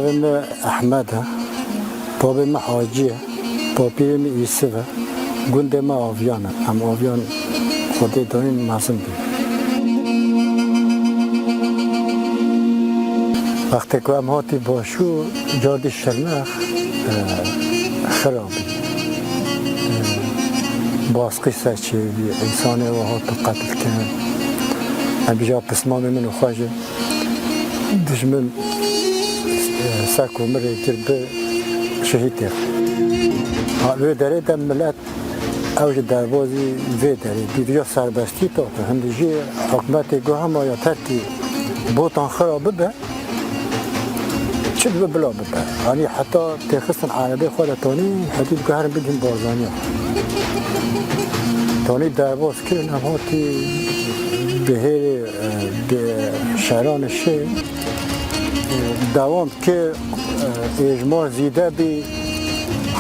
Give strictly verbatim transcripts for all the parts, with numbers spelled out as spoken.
Navê me Ehmed e. Babê me Hacî ye. Bapîrê me Îsiv e. Gundê me Aviyan e. Em Aviyan Xwedê dayîn mezin bî. Wextê ku em hatî Başûr, cardî Şirnex, e, xira bî. E, baskî ser çêbî, însanê we hatin qetilkirin. Em bîja pismamê min û xwe jî dijmin, e, ser komirê kir bi şehîd têr. Ha, wê derê de milet ew ji derbazî vê derê bî, vêca serbestî date. Hindî jî hikûmetê got hema ya terkî botan xira bibe, çi dibe bila bibe. Yanî heta têxistin erebê xwe de tanî, hetî digot herin bigihîn Barzaniya. Tanî derbas kirin, em hatî bihêrê, e, bi şeranê şê, e, dewam kir, e, êjmar zîde bî.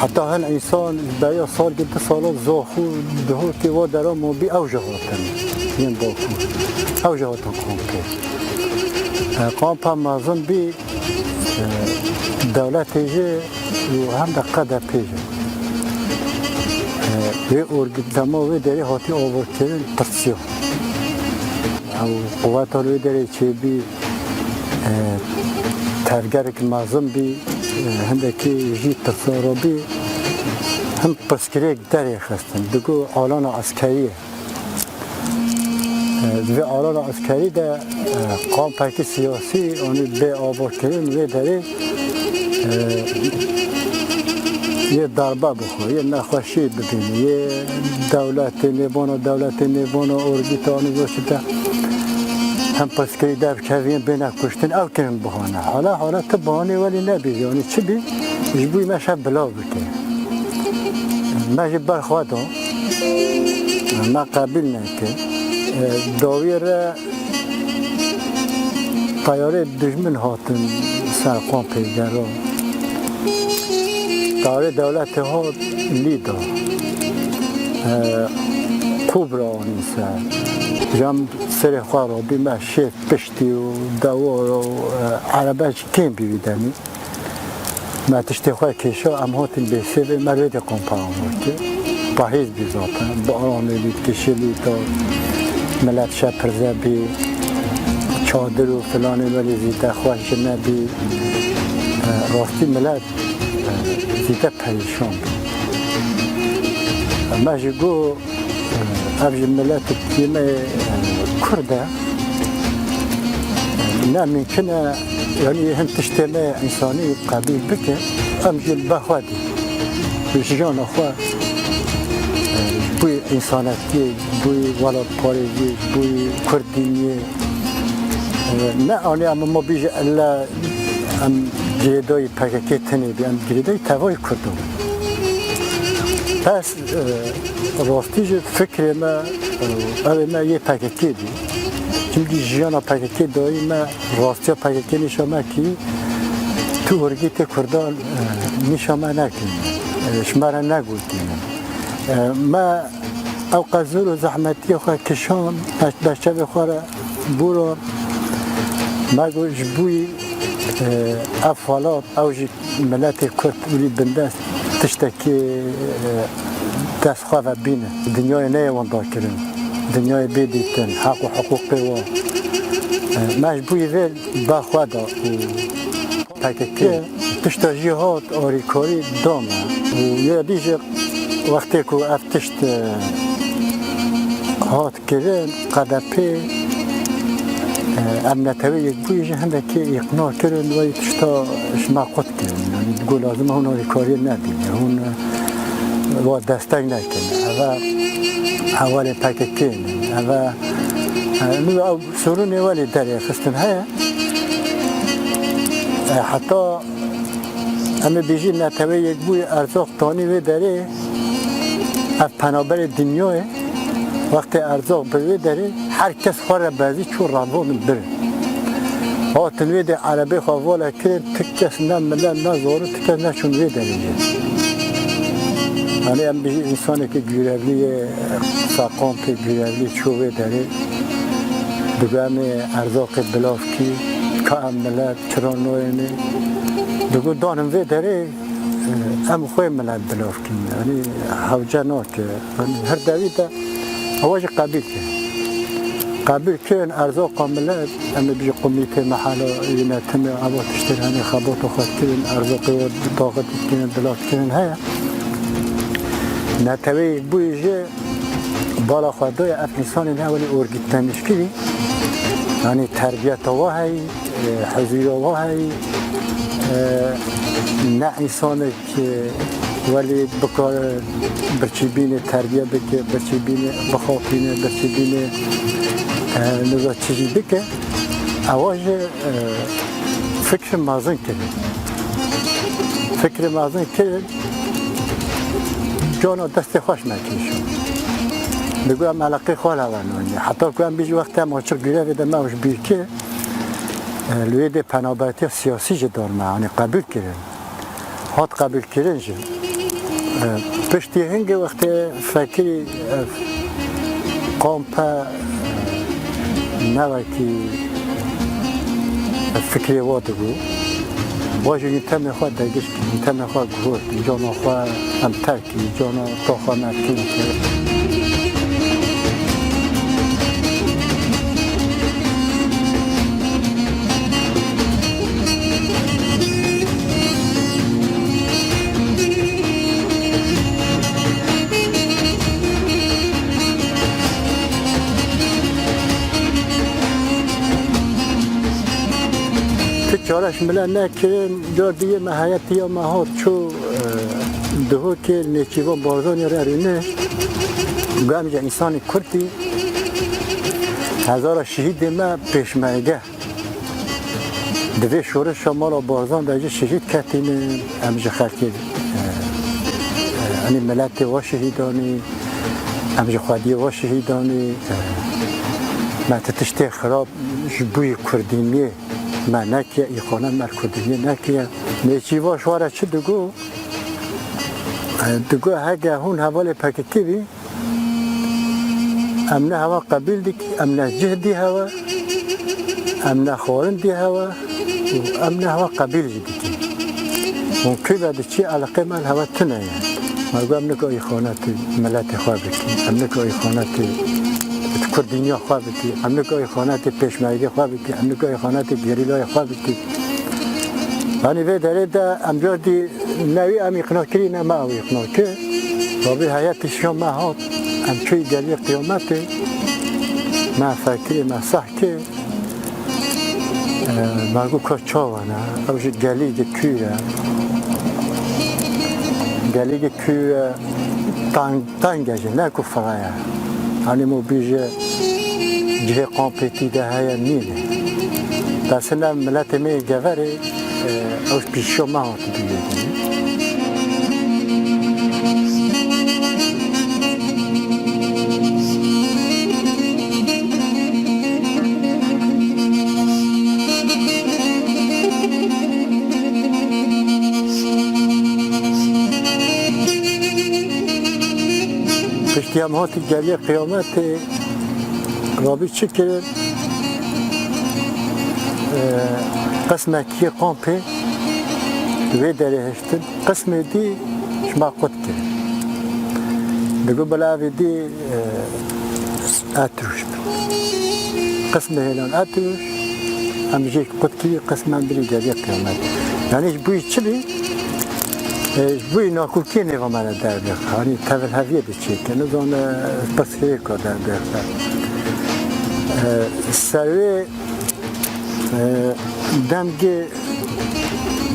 Heta hin însan ji beriya salkê du sala zaxû di holkê wa dera mabî, ew jî hatin yên Bakur. Ew jî hatin kampê. E, kampa mezin bî, e, dewletê jî û hem de K D P jî. E, wê org-, dema wê derê hatî avakirin, tirsiya. Ew quwetan wê derê çêbî, e, tevgerek mezin bî, e, hindekî jî tirsa rabî, hin pirsgirêk derê xistin. Digot alana eskerî ye. E, di vê alana eskerî de, e, kampekî siyasî, anî bê avakirin wê derê, e, yê darbe bixwe, yê nexweşî bibîne, yê dewletê nêbana, dewletê nêbana, orgîta anî wê çi de hem pirsgirêk derkevin, bêne kuştin, ew kirin bahane. Hala, hala ti bahanê welî nebî, yanî çi bî, ji bo me şev bila bike. Me jî ber xwe da, me qebîl neke. E, dawiyê re teyarê dijmin hatin ser kampê gera. Teyarê dewletê hat lî da. E, Kobra anî ser. Jam serê xwe rabî me şêf piştî û dewar û, e, erebe jî kêm bî wî demî. Me tiştê xwe kêşa, em hatin Bêsêvê, me rêdê kompa avakê. Pahîz bî zaten, bi aramê bî, kişilî da, milet şepirze bî, çadir û filanê welê zîde xweş jî nebî. E, rastî milet, e, zîde perîşan bî. Me jî got, ev ji miletekî me, e, Kurd e. Ne mimkun e, yanî hin tiştê me însanî qebîl bike, em jî li ber xwe dî. Ji jiyana xwe, e, ji bo însanetiyê, ji bo welatparêziyê, ji bo Kurdîniyê, e, ne anî em ma bîje illa em girêdayî P K K tenê bî, em girêdayî tevayî Kurd in. Bes, e, rastî jî fikrê me, e, ew ê me yê P K K bî. Çimkî jiyana P K K dayî me, rastiya P K K nîşa me kî tu orgîtê Kurdan, e, nîşa me nekî. E, ji me re negotî. E, me ew qezûr û zehmetiya xwe kişan, beş-, beşevê xwe re bûro. Me got ji bo, e, ev xelat, ew jî miletê Kurd wî bindest tiştekî, e, dest xwe ve bîne. Dinyayê neyê winda kirin. Dinyayê bê dîtin, heq û hiqûqê wan. E, me ji bo vê ba xwe da û P K K tişta jî hat arîkarî da me. Û ya dî jî wextê ku ev tişt, e, hat kirin, K D P, e, em Netewê Yekbûyî jî hindekî îqna kirin, wê tişta ji me qut kirin. Yanî digot lazim e hûn alîkariyê nedin, hûn, e, wa destek nekin. Eve hevalên P K K in. Eve, e, nû ew sorunê welê derê xistin heye. E, heta Em ê bêjî Netewê Yekbûyî erzaq tanî wê derê, ev penaberê dinyayê, wextê erzaq bi wê derê, her kes xwe re bezî çû revandin birin. Hatin wê dê erebê xwe vala kirin, ti kes ne milet ne zarok, ti kes neçûn wê derê jî. Yanî em bêjî însanekî gûrevlî ye, qisa kampê gûrevlî çû wê derê, dibe em ê erzaqê bilav kî, ka em milet, Çira nayêne? Digo danin vê derê, e, em xwê milet bilav kin. Yanî hewce nake. Yanî her dewî de ewa jî qebîl kir. Qebîl kirin erzoqa milet, em ê bijî komîtê mehela, yönetimi, ava tiştên henê xebata xwe kirin, erzoqê we daxit kirin, bilav kirin heye. Neteweyek bûyî jî bala xwe daye, ev însanên hewelî orgîtlenişkirî, yanî terbiyeta wa heyî, e, huzûra wa heyî, e, ne însanek, e, welî bikare birçîbînê terbiye bike, birçîbînê bixapîne, birçîbînê, e, niza çi jî bike. Ewa jî, e, fikr mezin kirin. Fikr mezin kirin, cana destê xweş mekîşo. Digo em eleqê xwe levenonî. Heta ku em bijî wextê em açiq grevê de me ew ji bîr kir, e, li wê dê penabertiya siyasî jî dar me, yanî qebûl kirin. Hat qebûlkirin jî. E, piştî hingê wextê fekirî, e, kampe ne wekî fikrê wa dibû. Wa jî yîntemê xwe degiş kir, yîntemê xwe guhurt, cana xwe em terk kir, cana to xwe me tîn kir. Ti çareş mile nekirin, car diyê me heyetiya me hat çû, e, Duhokê Nêçîvan Barzanî re rûne. Gam ji însanî Kurdî, hezara şehîdê me pêşmerge. Di vê şoreşa mala Barzan de jî şehîd ketîne, em ji xelkê, e, e, yanî miletê wa şehîdanî, em ji xwediyê wa şehîdanî, e, me ti tiştê xirab ji bo yê kurdîniyê me nekiye, îxana me li kurdîniyê nekiye. Nêçîva ji we re çi digo? E, digo hege hûn hevalê P K K bî, em ne hewa qebîl dikî, em ne cih dî hewa, em ne xwarin dî hewa û em ne hewa qebîl jî dikî. Hûn kî ve diçî eleqê me li hewa tune ye. Me got em nika îxanetê miletê xwe bikî, em nika îxanetê kurdîniya xwe bikî, em nika îxanetê pêşmergê xwe bikî, em nika îxanetê gerîlayê xwe bikî. Yanî vê derê de em car dî ne wî em îqna kirî, ne me ew îqna kir. Rabî heyetî şiya me hat, em çûyî geliyê qiyametê, me fekirê me seh kir. E, me got ka çawa ne, ew ji gelîgê kûr e. Gelîgê kûr e, tang, tang e jî, ne ku fire ye. Hanî mo bîje cihê kampêtî de heye nîne. Destine miletê me yê geverê, e, ew pîşiya me hatî dî yê dî. Piştî em hatî geliyê qiyametê, Rabî çi kir? Ee, qismekî kampê wê derê hiştin, qismê dî ji me qut kir. Digo bila evê dî, e, Etrûş bi. Qismê hêlan Etrûş, em jê qut kir, qismê em birî geliyê qiyamet. Yanî ji bo yî çi bî? E, ji bo yî nakokiyê nêva me re derbêxe. Hanî tevilheviyê diçêke. Nizane pirsgirêka derbêxe. E, ser wê, e, demgê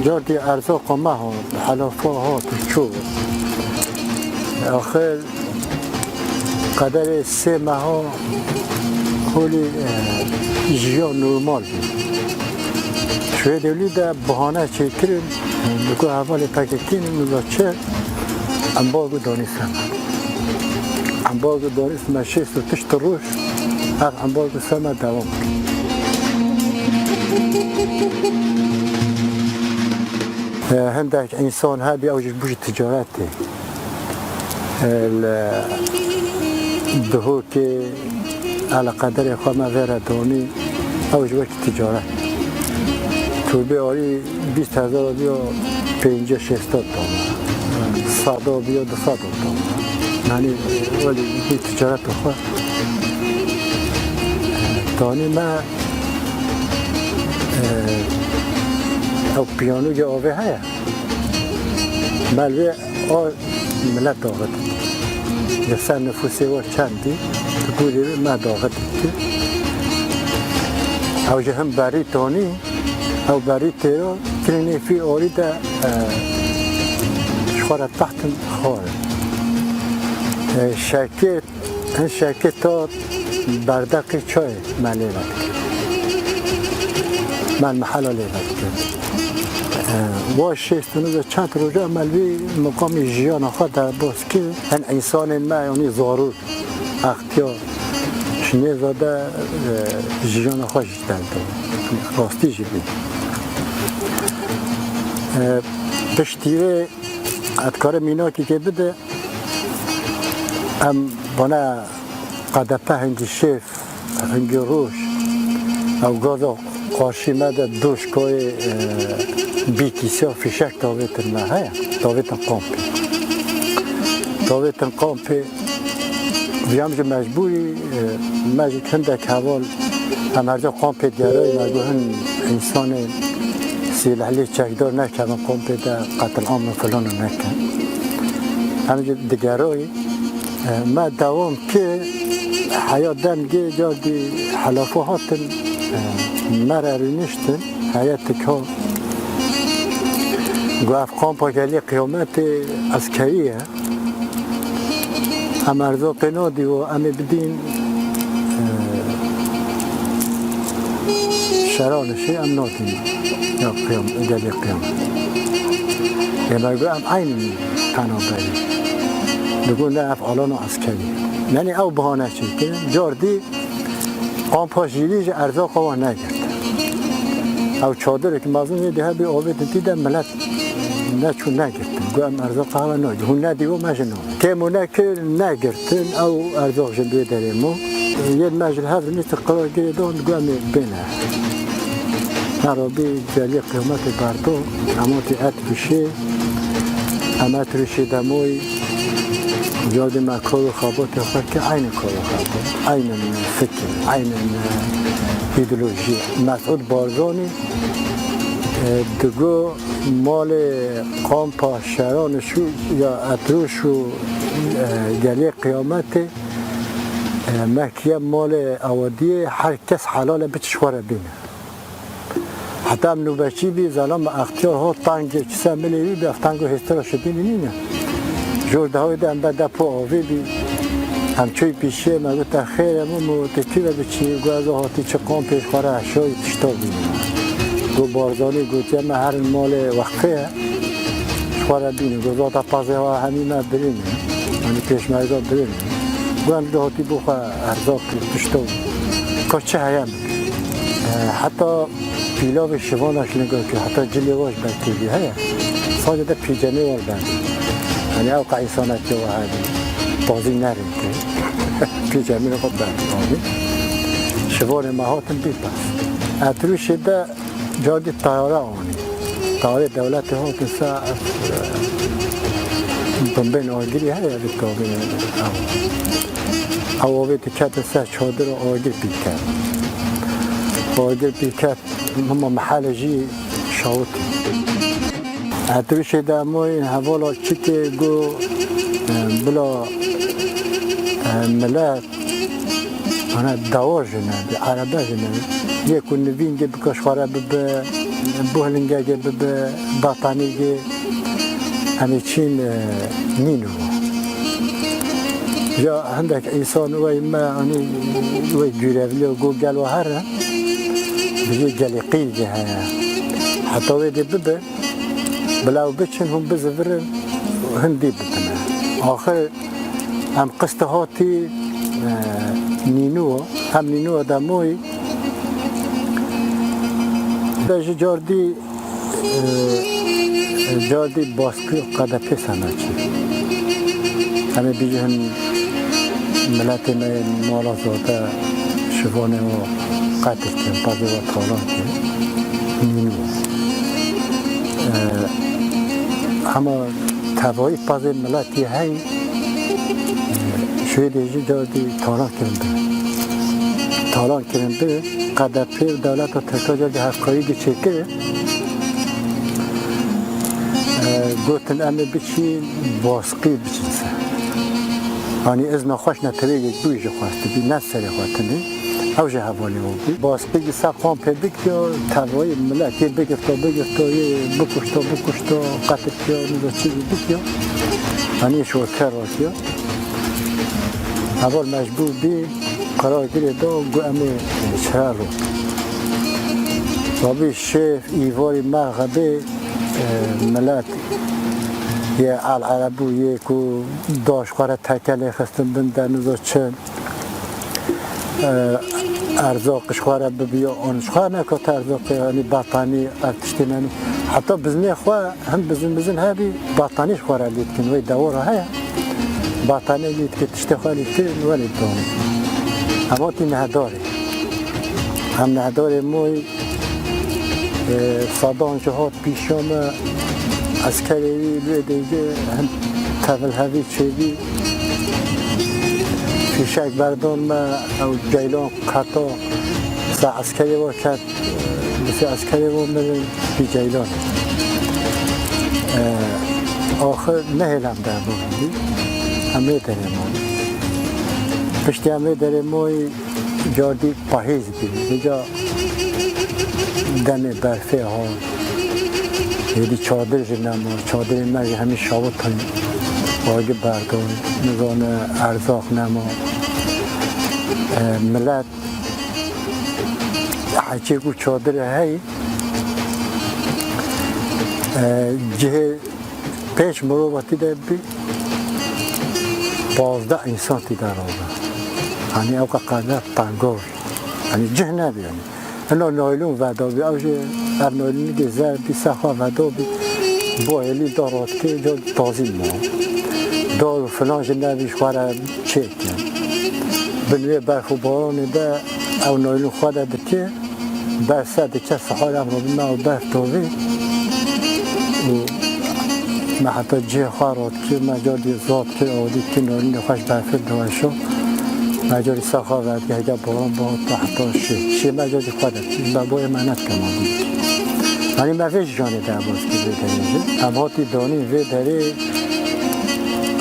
cardî erzoqa me hat, helafa hat û çû. Axir qederê sê meha holî, e, jiyan normal bû. Şwêdê wî de bahane çêkirin, digo hevalê P K K ne, niza çi, embargo danî ser me. Embargo danî ser me şêst û tişt roj, ev embargo ser me dewam kir. E, hindek însan hebî ew jî bû ji ticaretê. Li Duhokê eleqederê xwe me vê re danî, ew ji wekî ticaret. Turbê alî bîst hezar diyo pêncî şêst toma. Sada biyo du sed toma. Yani, welî, bir ticaret xwe. Tanî me, e, ew piyanûgê avê heye. Me li vê a milet daxit. Li ser nifûsê we çend dî, tu gurî me daxit. Ew ji hin berî tanî, ew berî têro, kirinê fî orî de, e, ji xwe re tehtin xwarin. E, şekê Hin şekê ta berdaqê çayê me lê vedikir. Me mehela lê vedikir. E, wa şêst û nû de çend roja me li vî miqamî jiyana xwe derbas kir. Hin însanên me, yanî zarûr, extiyar, ji nêza de, e, jiyana xwe jî derdikir. Rastî jî bî. E, piştî vê, ez dikarim mînakekê bide. Em bana K D P hingî şêf, hingî roj, ew gaza qarşî me de doşkoyê, e, bîkîsiya fîşek davêtin me heye, davêtin kampê. Davêtin kampê, viyam ji mecbûrî, e, me ji hindek heval em her ca kampê digerayî, me got hin însanê sîlehlî çekdar nekevin kampê de qetil am û filan û nekin. Em jî digerayî. Me dewam kir, heya dengê cardî helafo hatin, me re rûniştin, heyetik ha. Got, ev kampa gelê qiyametê eskerî ye. Em erzaqê nadî û em ê bidîn, e, şeranişê em nadîn. Ya qiyam, gelê qiyam. Ê me got, em eynî penaberî. Digot, ne, ev alana eskerî. Yanî ew bahane çêkirin. Cardî kampa jîrî ji erzaqa wan negirt. Ew çadirek mezin ê di hebî avêtin tî de milet neçû negirtin. Got, em erzaqa hewa nagir. Hûn nedî û me ji nû. Kêm û nekir negirtin, ew erzaq ji wê derê mo. Yên me ji li hev rûniştin, qirargirê dan, got, em ê bêne. Me rabî gelê qiyametê berdo, em hatî Etrûşê, em Etrûşê de moy, cardî me kar û xebatê xwe kir, eynî kar û xebat, eynî fikir, eynî îdeolojî. Mesûd Barzanî, e, digo, malê kampa şeranişû ya Etrûş û, e, gelê qiyametê, e, me kiriye malê ewadiyê, her kes helal e biçe ji xwe re bîne. Heta em nûbeçî bî, zelama extiyar hat tengê çi ser milê wî bî, ev tengo hêstira şibînî nîne. Jor dehawê de em ber depo avê bî. Em çûy pîşê me gote, xêr e, min û tê kî ve biçî, got, ez hatî çi kampê ji xwe re eşoyî tişta bînim. Got, Barzanî gotiye me herin malê wexfê ye, ji xwe re bînin. Got, zata pezê wa hemî me birîne. Yanî pêşmerga birîne. Got, em di hatî bo xwe erzaq tişta. Ka çi heye min. E, heta Pîlavê şivanek li gel kir, heta cilê wan ji ber kêlî heye. Sadece de pîcemê wan ber. Yanî ew qe însanekî wa hebe. Tazî nerîn kir. Pîcemê xwe ber. Yanî şivanê me hatin bî pez. Etrûşê de cardî tayare anî. Tayarê dewletê hatin ser, e, bombên agirî heye, li tavê ew. Ew avê diketin ser çadir û agir pî diket. Agir pî diket. Hema mehele jî şawitî. Etrûşê de em wayên hevala çikê got, e, bila, e, milet, hene dawar jî ne, bi erebe jî ne. Yê ku nivîngê bike ji xwe re bibe, buhlingekê bibe, batanîgê, em ê çîn, e, nîn û. Ya hindek însan wey me, anî wey gurevlê û got gel we here. Bijê gelê qîlgê heye. Heta wê dê bibe, bila ew biçin, hûn bizivirin, hindî bibine. Axir em qiste hatî, e, nînû, hem nînû de moyî. De ji cardî, e, cardî baskı K D P semeçî. Em ê bîjin miletê me mala zade şivanê û qetil kirin, pazê wa talan kirin. Nînû. Hema tevayî pazê miletî hey, Şwêdê jî cardî talan kirin bi. Talan kirin bi, K D P û dewleta Tirka cardî hevkarî çêkir. E, gotin, "Em ê biçîn Baskî biçin ser." Hanî izna xweş netewê yekbûyî jî xwestibî, ne serê xwe tenê. Ew jî hevalê wan bû. Baskî ser kampê bikiriya, tevayî miletê bigirta, bigirta, yê bikuşta, bikuşta, qetil kiya, nîza çi jî bikiya. Hanî şorker rakiya. Heval mecbûr bî, qerar girê da, got, "Em ê çira ro." Tabî şêf, îvarî, mexebê, e, milet yê El Erebû yê ku daş xwe re tekelê xistin bin de, niza çi, e, erzaq ji xwe re bibiya, an ji xwe nekate erzaqê, yanî betanî, ev tiştê nenî. Heta bizinê xwe, hin bizin bizin hebî, betanî ji xwe re lî dikin. Wê dewora heye, betanî lî dike, tiştê xwe lî dikin, welê didon. Em hatî nehdarê. Em nehdarê moy, e, Sadam jî hat pîşa me, eskerê wî lê dêje hin tevil hevî çêbî, fîşek berdon me, ew ceylan qeta, se eskerê we ket, bi se eskerê we mirin, bî ceylan. E, axir nehêlem de bû, em ê derê moy. Piştî em ê derê moy, Cardî pahêz bî. Vêca demê berfê hat. Êdî çadir jî nema. Çadirên me jî hemî şawitin. Agî berdon. Nizane erzaq nema. E, milet heçê ku çadir heyî, e, cihê pênc mirova tî de bî, pazdeh însan tî de rabe. Yanî ew qe qebre tengor. Yanî cih nebî yanî. Ino naylon vedabî, ew jî ev naylonî de zer bî, se xwe vedabî, bo hêlî da ratkê, ca tazî ma. Dar û filan jî nebî, ji xwe re çêke. Bin wê berf û baranê de ew naylon xwe de dike. Berf ser diçe, sihar em rabî me û berf dovê û me heta cihê xwe radikir, me cardî zad kir, awdî kir, narînê xwe ji berfê diweşo. Me cardî ser xwe vedikir, heke baran bihata heta şê. Şê me cardî xwe de, ji me boyê me nedike ma bû. Yanî me vê jiyanê derbas kir vê derê jî. Em hatî danîn vê derê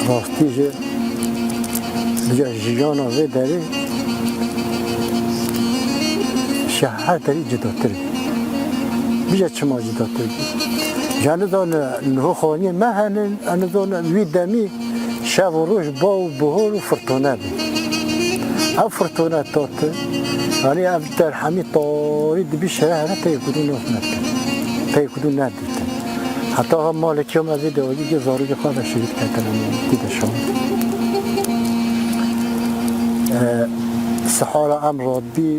rastî jî. Vêca jiyana vê derê ji her derî cudatir bû. Vêca çima cudatir bû? Ji niza niho xaniyê me henin, niza wî demî şev û roj, ba û bihor û firtone bû. Ev firtone tate, yanî ev der hemî tarî dibî şere here teyê kudû nas nedikin. Teyê kudû nedîtin. Heta ha malekî me vê dewagî zarokê xwe ve şehîd ketine, tî de şand. E, sihara em radbî,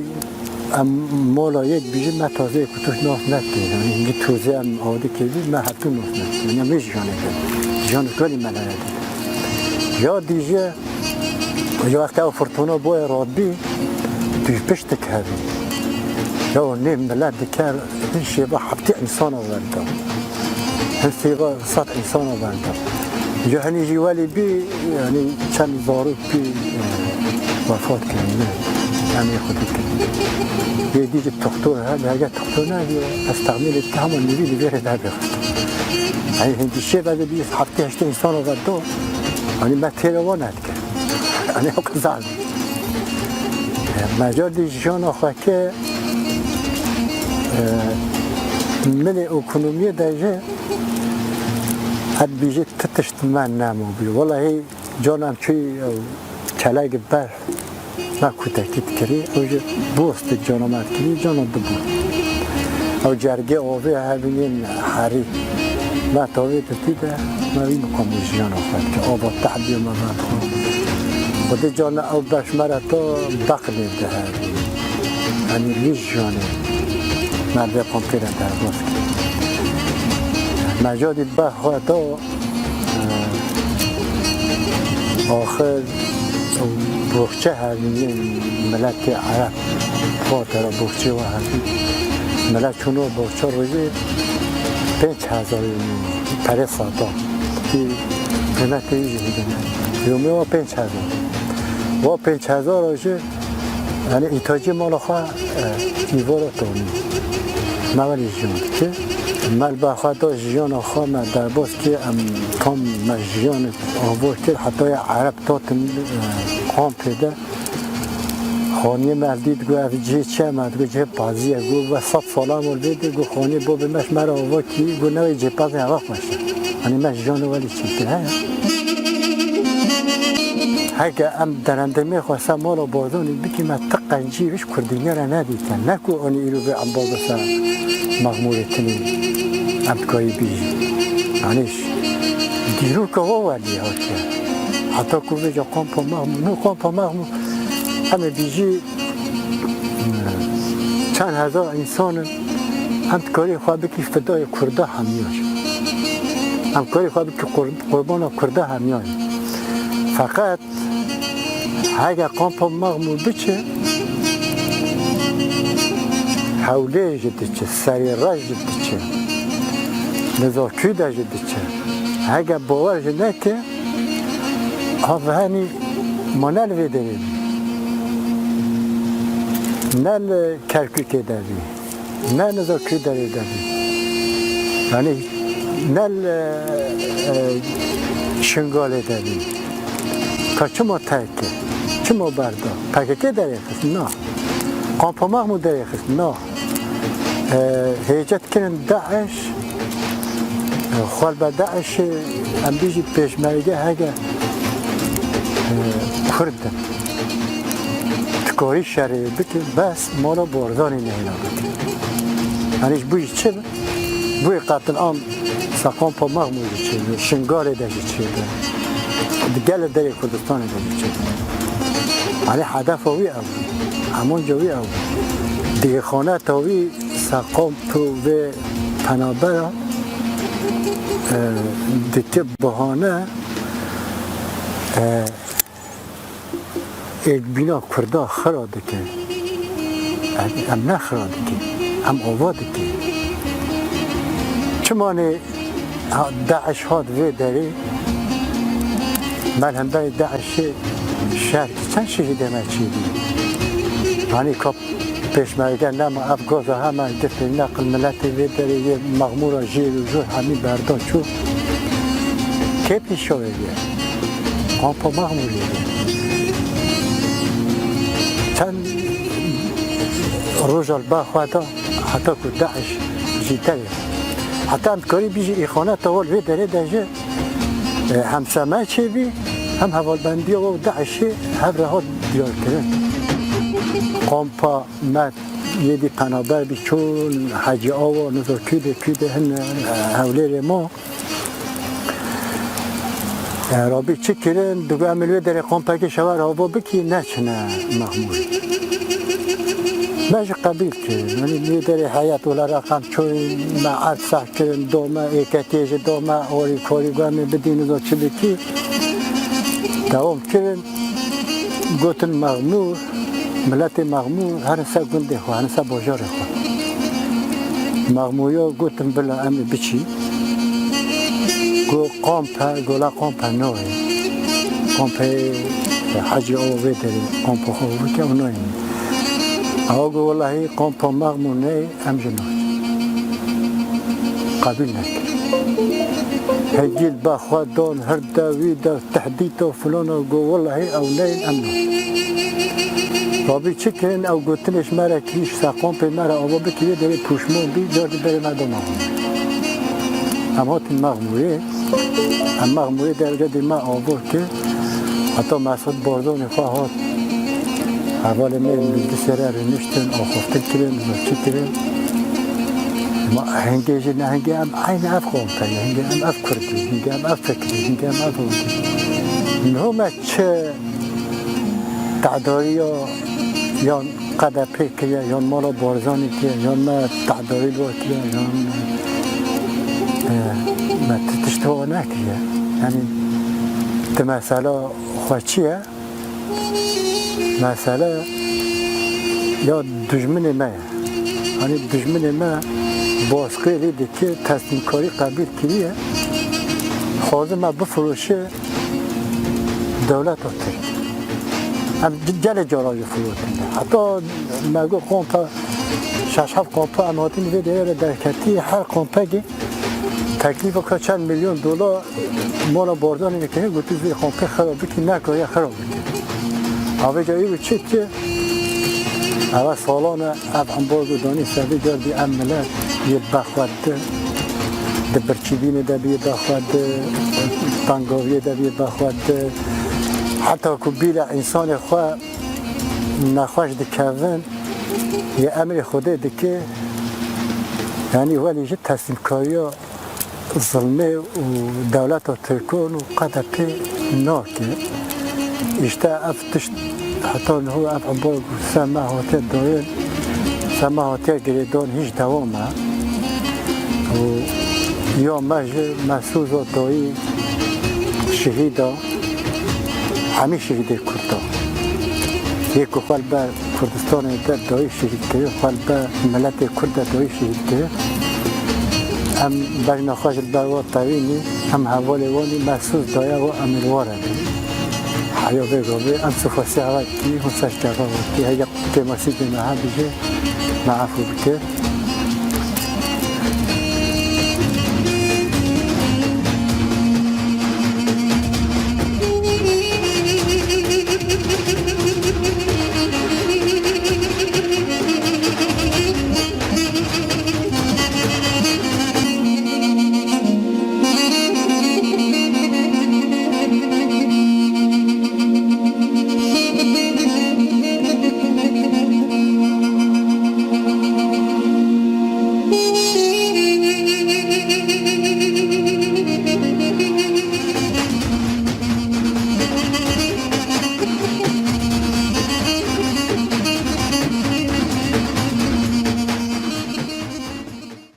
em mala yek bijî me tazeyê kutuş nas nekê. Yanî hingî tozê em awdî kevî me hetû nas nekê. Yanî em vê jiyanê kevî. Jiyanê ku me lere dî. Ya dîje, ji wexta ew firtûna boye radbî, tu ji pişt dikevî. Ya nê milet diker, hin şêva heftê însana wenda. Hin sêva sed însana wenda. Ji hinî jî welî bî, yanî çend zarok bî, e, wefat kirin, ne? Em ê xwe dikin. Yê dî jî doktor hebî, hege doktor nebî, ez texmînê dike hema nivî li vê re nebî. Yanî hindî şêv ez ê bî heftê heştê însana wenda, yanî me têra wan nedike. Yanî o qizan. Me cardî jiyana xwe ke, e, milê ekonomiyê de jî, ez dibêjî ti tişt me nemo bî. Welahî, cana em çûyî, e, kelek berf me kutekî dikirî, ew jî boz di cana me dikirî, cana dibû. Ew cergê avê hebînên herî. Me tavê didî de, me wî miqamê jiyana xwe dike. Ava tehdîya me vedixwe. Xwedê cana ew berf me re ta beqlê dihe. Yanî wî jiyanê me vê kompî re derbas kir. Me ca dî berf xwe da, e, axir boxçe hebî yên miletê Ereb. Xwe tera boxçê we hebî. Milet çûno boxça rojê, pênc hezar perê satan. Ki qîmetê wî jî hêdî ne. Yomê wa pênc hezar. Wa pênc hezar jî, yani îhtacê mala xwe, e, îvara tanî. Me welî jiyan dike. Me li ba xwe da jiyana xwe me derbas kir, em tam me jiyan ava kir, heta ya Ereb tatin, e, kampê de. Xaniyê me ev dît, got, "Ev cihê çi ye?" Me digot, "Cihê pazî ye." Got, "Ve sed sala me li vê dê." Got, "Xaniyê babê me ji me re ava kî." Got, "Ne wê cihê pazê heva xweş e. Hani me ji jan welî çêtir heye." Heke em derendemê xwe ser mala Barzanî bikî, me ti qencî ji kurdînê re nedîte. Ne ku anî îro vê embaza ser Mexmûrê tinî em dikarî bîjî. Yanî ji dîroka we welî hatiye. Heta ku vêca kampa Mexmûr, nû kampa Mexmûr, em ê bîjî çend hezar însan in, em dikarî xwe bikî fidayê Kurda hemiya jî. Em dikarî xwe bikî qur-, qurbana Kurda hemiya jî. Feqet heke kampa Mexmûr biçe, Hewlêr jî diçe, Serê Reş jî diçe, Nizakû de jî diçe. Heke bawer jî neke, ha henî ma ne li vê derê bî. Ne li Kerkûkê de bî. Ne Nizakû derê de bî. Yanî ne li, e, Şingalê de bî. Ka çima terk kir? Çima berda? P K K derê xist? Na. Kampa Mexmûr derê xist? Na. E, hêcet kirin DAIŞ, e, xwe li ber DAIŞê, em bîjî pêşmerge heke, e, Kurd in. Dikarî şerê bike, bes mala Barzanî nehêla bike. Yanî ji bo jî çi be? Bûyî qetilam ser kampa Mexmûr jî çêbe, Şingalê de jî çêbe, di gelê derê Kurdistanê de jî çêbe. Yanî hedefa wî ew bû, amanca wî ew bû. Di îxaneta wî ser kampa vê penabera, e, dike bahane, e, Êkbîna Kurda xira dike. Em, em ne xira dike. Em ava dike. Çimanê ha-, DAIŞ hat vê derê, me li hemberî DAIŞê şer kir. Çend şehîdê me çêbû. Yanî ka pêşmerge nema, ev gaza hema girtî, neqil miletê vê derê yê Mexmûra jêr û jor hemî berda çû. Kê pîşa wê ye? Kampa Mexmûrê ye. Çend roja li ba xwe da, heta ku DAIŞ jî derê. Heta em dikarî bîjî îxaneta wal vê derê de jî, e, hem seme çêbî, hem hevalbendiya wal DAIŞê hev re hat diyarkirin. Kampa me yê dî penaber bî çûn, Hecî Awa, niza kû de, kû de hin, e, Hewlêrê ma. E, rabî çi kirin? Digo em li wê derê kampekî şewer ava bikî, neçine Mexmûr. Me jî qebîl kirin. Yanî li wê derê heyet wela raqem çûn, me erd seh kirin, dome, êketiyê jî dome, orî korî got em ê bidîn, niza çi bikî. Dewam kirin. Gotin Mexmûr, miletê Mexmûr herin ser gundê xwe, herin ser bajarê xwe. Mexmûriya gotin bila em ê biçî. Got kamp e, got la kamp e nayê. Kampê Hecî Awa vê derê, kampa xwe bike û nayê. Awa got welahî kampa Mexmûr neyê. Em jî nayên. Qebîl nekin. Hingî li ba xwe dan, hirde wî de, tehdît û filan û got, "Welahî ew neyên, em nayên." Rabî çi kirin, ew gotinê ji me re kirî, ji ser kampê me re ava bikirî, derê pûşmon bî, car dî berê me da Mexmûrê. Em hatin Mexmûrê. Em Mexmûrê de evde dê me ava kir. Heta Mesut Barzanî xwe hat. Hevalê me li du sere rûniştin, axaftin kirin, çi kirin. Ma hingê jî ne hingê em eynî ev qompe ne, hingê em ev Kurd in, hingê em ev fikr in, hingê em ev rûn in. Niho me çi tehdariya yan Q D P kiriye, yan mala Barzanî kiriye, yan me tehdarî li we kiriye, yan, e, me ti-, tişt wa nekiriye. Yanî ti mesela xwe çi ye? Mesele ya dijminê me ye. Yanî dijminê me Baskê lê dike, teslîmkarî qebîl kiriye. Xwaze me bifiroşe dewleta Tirk. Em gelê cara jî firotin. Heta me got kompa, şeş heft kompa em hatin vê derê re derketî, her kompekê teklîfa ka çend milyon dolar mala Barzanî dikine, gotiye vê kompê xira bikî, nekariye xira bikî. Avêca îro çi ki, eve salan e, ev embargo danî ser vê car bî em milet yê bexwet di, di birçîbînê de bî bexwet di, tengaviyê de bî bexwet di. Heta ku bîra însanê xwe nexweş dikevin, yê emrê Xwedê dike, yanî welî jî teslîmkariya zilmê û dewleta Tirkan û qede pê nake. Îşte ev tişt heta niho ev embargo ser me hatiye dayîn, ser me hatiye girêdan hîç dewam e. Û ya me ji me soza dayî şehîda, hemî şehîdê Kurda. Yê ku xwe li ber Kurdistanê de dayî şehîd kir, xwe li ber miletê Kurd de dayî şehîd kir. Em bejna xwe ji li ber wan tevînî, em hevalê wan î, me soz daye wan, em ê li wan re bin. Heya vê gavê em sifasiya we dikî, hûn ser çava we dikî. Heya kêmasî bê me hebî jî me efû bike.